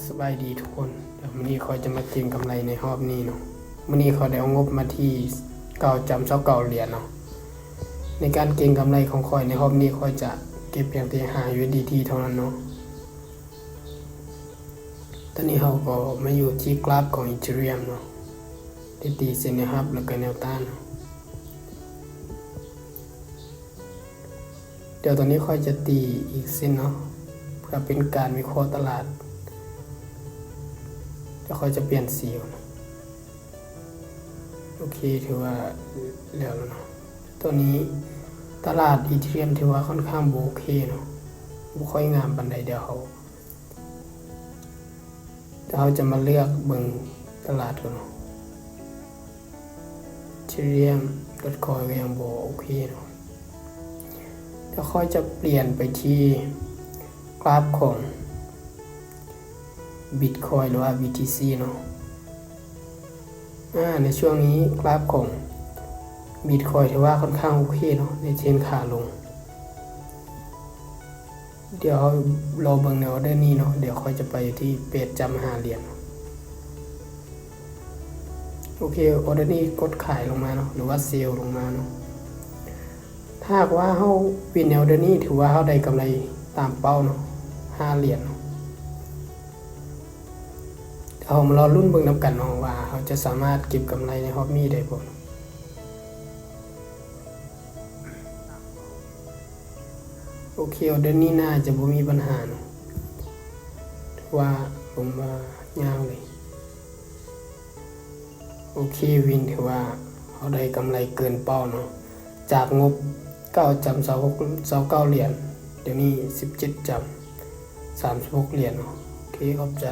ສະບາຍດີທຸກຄົນ, ດຽວມື້ນີ້ຂ້ອຍຈະມາເກັງກຳໄລໃນຮອບນີ້ເນາະ. ມື້ນີ້ຂ້ອຍໄດ້ເອົາງົບມາທີ່ເກົ້າຈຳຊາວເກົ້າຫຼຽນເນາະ. ໃນການເກັງກຳໄລຂອງຂ້ອຍໃນຮອບນີ້ ຂ້ອຍຈະເກັບພຽງແຕ່ຫ້າ USDT ເທົ່ານັ້ນເນາະ. ຕອນນີ້ເຮົາກໍມາຢູ່ທີ່ກຣາຟຂອງ Ethereum ເນາະ, ໄດ້ຕີເສັ້ນແນວຮັບ ແລ້ວກໍແນວຕ້ານເນາະ. ດຽວຕອນນີ້ຂ້ອຍຈະຕີອີກເສັ້ນເນາະ ເພື່ອເປັນການວິເຄາະຕະຫຼາດ. ດຽວຂ້ອຍຈະປ່ຽນສີກ່ອນ. ໂອເຄ ຖືວ່າແລ້ວແລ້ວເນາະ. ຕອນນີ້ຕະຫຼາດ Ethereum ຖືວ່າຂ້ອນຂ້າງບໍ່ໂອເຄເນາະ, ບໍ່ຄ່ອຍງາມປານໃດ. ດຽວເຮົາ ດຽວເຮົາຈະມາເລືອກເບິ່ງຕະຫຼາດກ່ອນເນາະ. Ethereum Dogecoin ກໍຍັງບໍ່ໂອເຄເນາະ. ດຽວຂ້ອຍຈະປ່ຽນໄປທີ່ກຣາຟຂອງ Bitcoin ຫຼືວ່າ BTC ເນາະ. ອາ ໃນຊ່ວງນີ້ກຣາຟຂອງ Bitcoin ຖືວ່າຂ້ອນຂ້າງໂອເຄເນາະ, ໃນເທຣນຂາລົງ. ດຽວເຮົາລໍເບິ່ງໃນອໍເດີນີ້ເນາະ. ດຽວຂ້ອຍຈະໄປທີ່ແປດຈຳຫ້າຫຼຽນ. ໂອເຄ ອໍເດີນີ້ກົດຂາຍລົງມາເນາະ ຫຼືວ່າເຊລລົງມາເນາະ. ຖ້າຫາກວ່າເຮົາວິນໃນອໍເດີນີ້ ຖືວ່າເຮົາໄດ້ກຳໄລຕາມເປົ້າເນາະ ຫ້າຫຼຽນເນາະ. ດຽວເຮົາມາລໍລຸ້ນເບິ່ງນຳກັນເນາະ ວ່າເຮົາຈະສາມາດເກັບກຳໄລໃນຮອບນີ້ໄດ້ບໍ່ເນາະ. ໂອເຄ ອໍເດີນີ້ໜ້າຈະບໍ່ມີບັນຫາເນາະ, ຖືວ່າລົງມາຍາວເລີຍ. ໂອເຄ ວິນ ຖືວ່າເຮົາໄດ້ກຳໄລເກີນເປົ້າເນາະ, ຈາກງົບເກົ້າຈຳຊາວຫົກ ຊາວເກົ້າຫຼຽນ ດຽວນີ້ສິບເຈັດຈຳສາມສິບຫົກຫຼຽນເນາະ. ໂອເຄ ຂອບໃຈ.